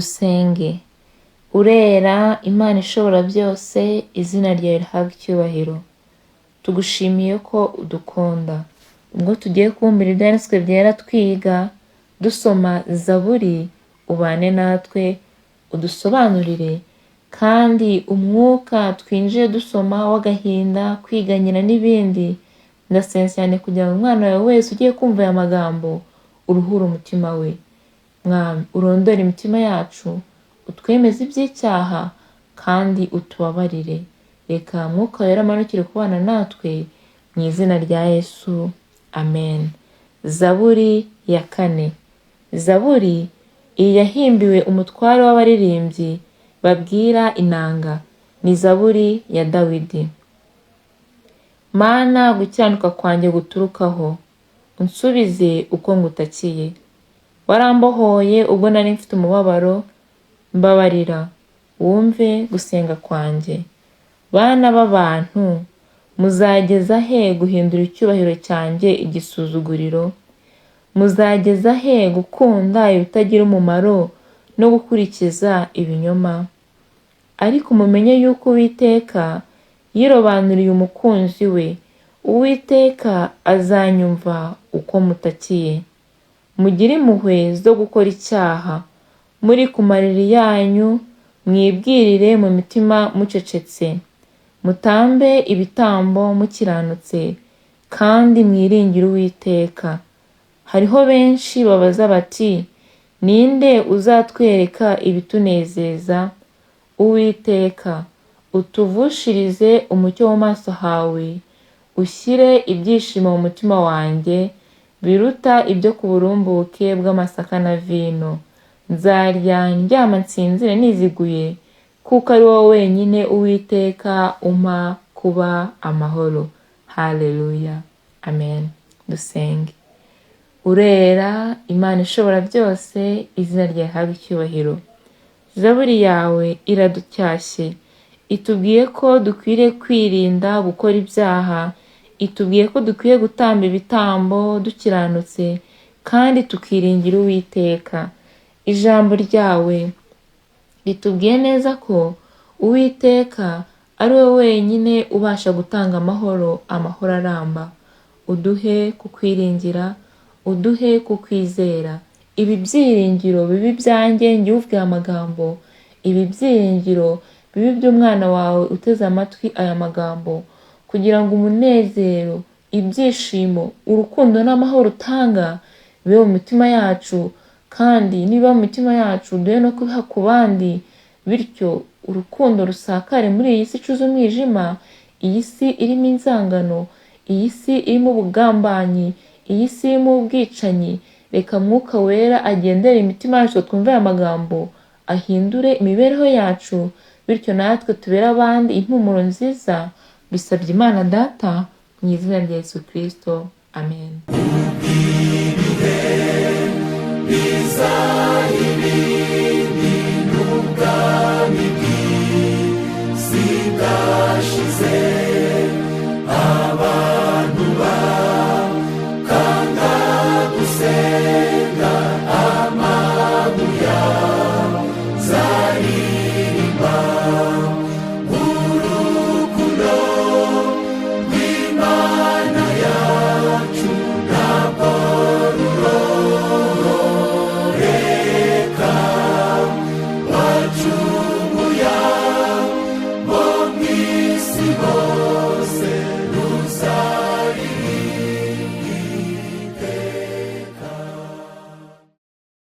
Dusenge. Urera, Imana ishobora byose, izina ryawe rihabwe icyubahiro. Tugushimiye ko udukunda. Ubwo tugiye kubumbira ibyanditswe byera twiga, dusoma Zaburi, ubane natwe, udusobanurire, kandi umwuka twinjiye dusoma w'agahinda, kwiganyira n'ibindi, ndasenze cyane kugira ngo umwana wawe wese ugiye kumva aya magambo, uruhure umutima we. Mwami, urondore imitima yacu, utwemeze iby'icyaha, kandi utubabarire. Reka Mwuka Wera amanukire kubana natwe, mu izina rya Yesu, amen. Zaburi ya kane. Zaburi iyi yahimbiwe umutware w'abaririmbyi babwira inanga. Ni zaburi ya Dawidi. Mana, gukiranuka kwanjye guturukaho, unsubize uko ngutakiye. Warambohoye ubwo nari mfite umubabaro, mbabarira, wumve gusenga kwanjye. Bana b'abantu, muzageza he guhindura icyubahiro cyanjye igisuzuguriro? Muzageza he gukunda ibitagira umumaro no gukurikiza ibinyoma? Ariko mumenye yuko Uwiteka yirobanuriye umukunzi we, Uwiteka azanyumva uko mutakiye. Mugire impuhwe zo gukora icyaha, muri ku mariri yanyu, mwibwirire mu mitima mucecetse. Mutambe ibitambo mukiranutse, kandi mwiringire Uwiteka. Hariho benshi babaza bati, ninde uzatwereka ibitunezeza? Uwiteka, utuvushirize umucyo mu maso hawe, ushyire ibyishimo mu mutima wanjye, biruta ibyo ku burumbuke bw'amasaka na vino. Nzarya ndyama nsinzire niziguye, kuko ari wowe wenyine Uwiteka umpa kuba amahoro. Haleluya, amen. Dusenge. Urera, Imana ishobora byose, izina ryawe rihabwe icyubahiro. Zaburi yawe iraducyashye, itubwiye ko dukwiriye kwirinda gukora ibyaha, itubwiye ko dukwiye gutamba ibitambo dukiranutse, kandi tukiringira Uwiteka. Ijambo ryawe ritubwiye neza ko Uwiteka ari we wenyine ubasha gutanga amahoro, amahoro aramba. Uduhe kukwiringira, uduhe kukwizera. Ibi byiringiro bibe ibyanjye, njye uvuga aya magambo, ibi byiringiro bibe iby'umwana wawe uteze amatwi aya magambo, kugira ngo umunezero, ibyishimo, urukundo n'amahoro utanga bibe mu mitima yacu, kandi niba mu mitima yacu duhe no kubiha ku bandi, bityo urukundo rusakare muri iyi si icuze umwijima, iyi si irimo inzangano, iyi si irimo ubugambanyi, iyi si irimo ubwicanyi. Reka Mwuka Wera agendere imitima yacu, twumve aya magambo, ahindure imibereho yacu, bityo natwe tubere abandi impumuro nziza. Bisabye Imana Data, mu izina rya Yesu Kristo, amen. Bizahibindi n'ubwami bw'isi bwashize.